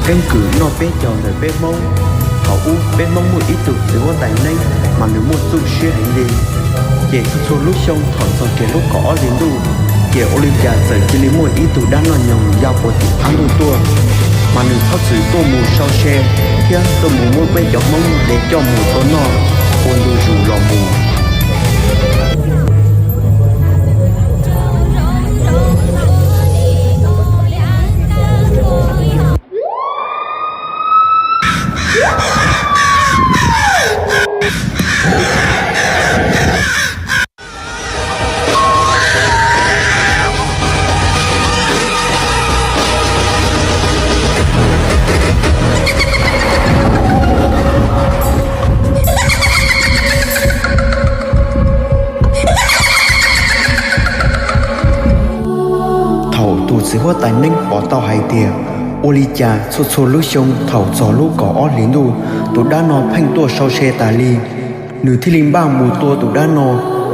Keeb kwm noj peb caug ntawm peb Hmoob. Thaum ub peb Hmoob muaj ib tug txiv huab tais neeb mas nws muaj txuj siab heev li. Ces txhua txhua lub xyoo thaum txog kiag lub kaum ob hli ntuj, ces ua li cas txawm cia li muaj ib tug dab noj nyoog ya puag tim qab ntuj tuaj, mas nws txhob txwm tuaj mus sau se thiab tuaj mus muab peb cov Hmoob de coj mus tua noj ua ntu zus los mus. Thaum tus txiv huab tais neeb pom tau hais tias ua li cas txhua txhua lub xyoo thaum txog lub kaum ob hlis ntuj tus dab no pheej tuaj sau se tas li, nws thiaj li npaj mus tua tus dab no.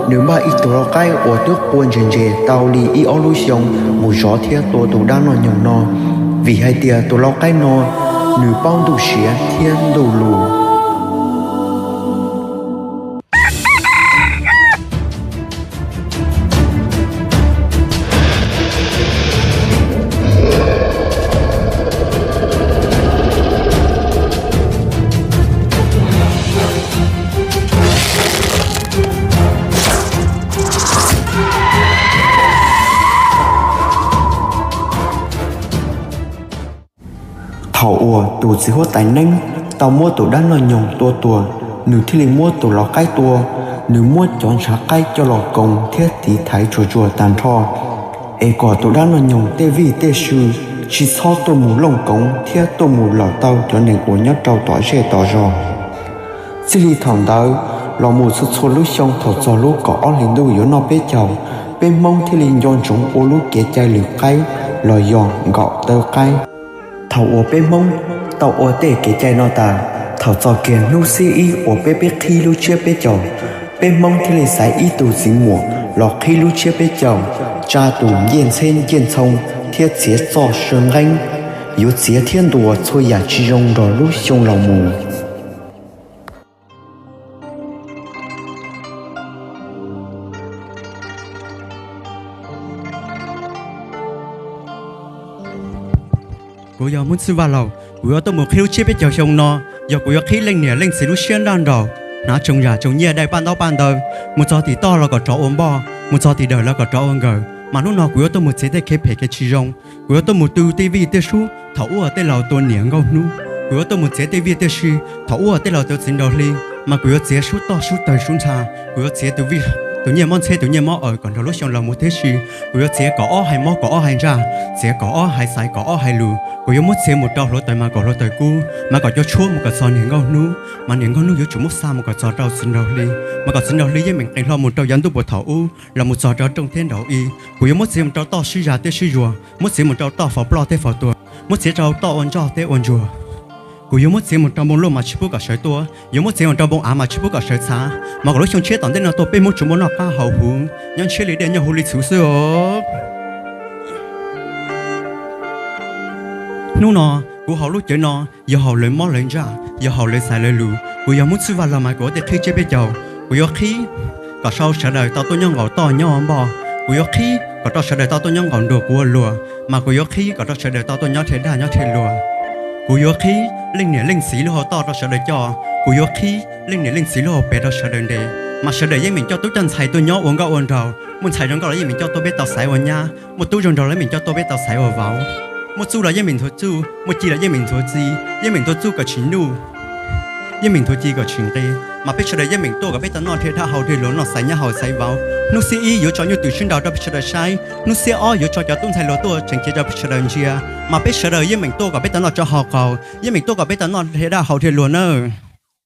Nws npaj ib tug lau qaib uas twb qua ntses ntses tau li ib ob lub xyoo mus zov thiab tua tus dab noj nyoog no, vim hais tias tus lau qaib no nws paub ntuj siav thiab ntuj lus. Thaum uas tus txiv huab tais neeb tau muab tus dab noj nyoog tua tuag, nws thiaj li muab tus lau qaib tua. Nws muab cov ntshav qaib coj los koos thiab tiv thaiv tsuag tsuag tag nrho, es kom tus dab noj nyoog tej vij tej sw tsis txhob tuaj mus looj koov thiab tuaj mus lawm tau cov neeg uas nyob rau tom zej tom zos. Txij li thaum ntawd los mus txhua txhua lub xyoo thaum txog lub kaum ob hlis ntuj yuav noj peb caug, peb Hmoob thiaj li nco ntsoov ua lub kev cai lwm qaib los yog nkaum tawv qaib. Thaum uas peb Hmoob tau ua tej kev cai no tas, thaum txog kiag hnub xiab ib uas peb peb qhib lub tsiab peb caug, peb Hmoob thiaj li xaiv ib tug txiv muam los qhib lub tsiab peb caug, tsa tus ncej ntxheb ncej ntxhoo thiab txiav txoj saw nqeeb, yuav txiav thiab ntuas txhua yam tsis zoo nrog lub xyoo los mus. Kuv yog Hmoob Txwj Vaj Laug, kuv yuav tuaj mus qhib lub tsiab peb caug xyoo no, yog kuv yuav qhib leej niam leej txiv lub siab nraj nraug, hnav tsoom yam tsoom nyiaj dai paj ntaub paj ntawv, mus txog tim toj los kom rov ua npoj, mus txog tim dawm los kom rov ua nkawm. Mas hnub no kuv yuav tuaj mus txiav tej kev phem kev tsis zoo, kuv yuav tuaj mus tu tej vij tej sub thaum ub tej laus tua niam nkauj hnub, kuv yuav tuaj mus txiav tej vij tej sub thaum ub tej laus tua txiv nraug hli, mas kuv yuav txiav sub toj sub tawg sub ntsha, kuv yuav txiav tus nyiaj mob ntxheb tus nyiaj mob awm kom nrog lub xyoo los mus tib si, kuv yuav txiav kom ob hais mob kom ob hais ntsaj, txiav kom ob hais xaiv kom ob hais lus, kuv yuav muab txiav mus rau hluav taws mas kom hluav taws kub, mas kom cov tshuab mus kom txog niam nkauj hnub, mas niam nkauj hnub yuav tsum muab xa mus kom txog rau txiv nraug hli, mas kom txiv nraug hli yeej meem qees hlo mus rau yav ntuj puag thaum ub los mus txog rau rooj thiab nraud ib. Kuv yuav muab txiav mus rau toj sib zas thiab sib zuag, muab txiav mus rau toj faus ploj thiab faus tuag, muab txiav rau toj ua ntsoj thiab ua ntsuag. Kuv yuav muab txiav mus rau npoo luaj mas tsis pub kom sawv tuaj, yuav muab txiav mus rau npoo av mas tsis pub kom sawv txhav, mas kom lub xyoo tshiab tom ntej no tuaj peb Hmoob tsuas muaj noj qab haus huv nyob ntshiab li dej nyob huv li txhuv xwb os. Hnub no, kuv haus lub cawv no, yog haus lawv mob lawv ntsaj, yog haus lawv xaiv lawv lus. Kuv yog Hmoob Txwj Vaj Laug mas kuv yuav tuaj qhib tsiab peb caug, kuv yuav qhib kom rau sawv daws tau tuaj nyob nqaum toj nyob npoj, kuv yuav qhib kom rau sawv daws tau tuaj nyob nqaum nruas kuv ua luag, mas kuv yuav qhib kom rau sawv daws tau tuaj nyob rhe dag nyob rhe luag. Kuv yuav qhib leej niam leej txiv lub hauv toj rau sawv daws coj, kuv yuav qhib leej niam leej txiv lub hauv pes rau sawv daws nres, mas sawv daws yeej meem coj tub coj ntxhais tuaj nyob ua nkauj ua nraug, muaj ntxhais zoo nkauj los yeej meem coj tuaj peb tau xaiv ua nyab, muaj tub zoo nraug los yeej meem coj tuaj peb tau xaiv ua vauv, muaj txuj los yeej meem nthuav txuj, muaj ci los yeej meem nthuav ci, yeej meem nthuav txuj kom tsis nuj, yeej meem nthuav ci kom tsis nqi, mas peb sawv daws yeej meem tuaj kom peb tau noj rhe dag haus rhe luag noj xaiv nyab haus xaiv vauv. Hnub xiab ib yuav tso nyuj twm sib nraus rau peb sawv daws saib, hnub xiab ob yuav tso cov tub ntxhais hluas tuaj tseev cia rau peb sawv daws ntsia, mas peb sawv daws yeej meem tuaj kom peb tau noj tsau haus qaus, yeej meem tuaj kom peb tau noj rhe dag haus rhe luag nawb.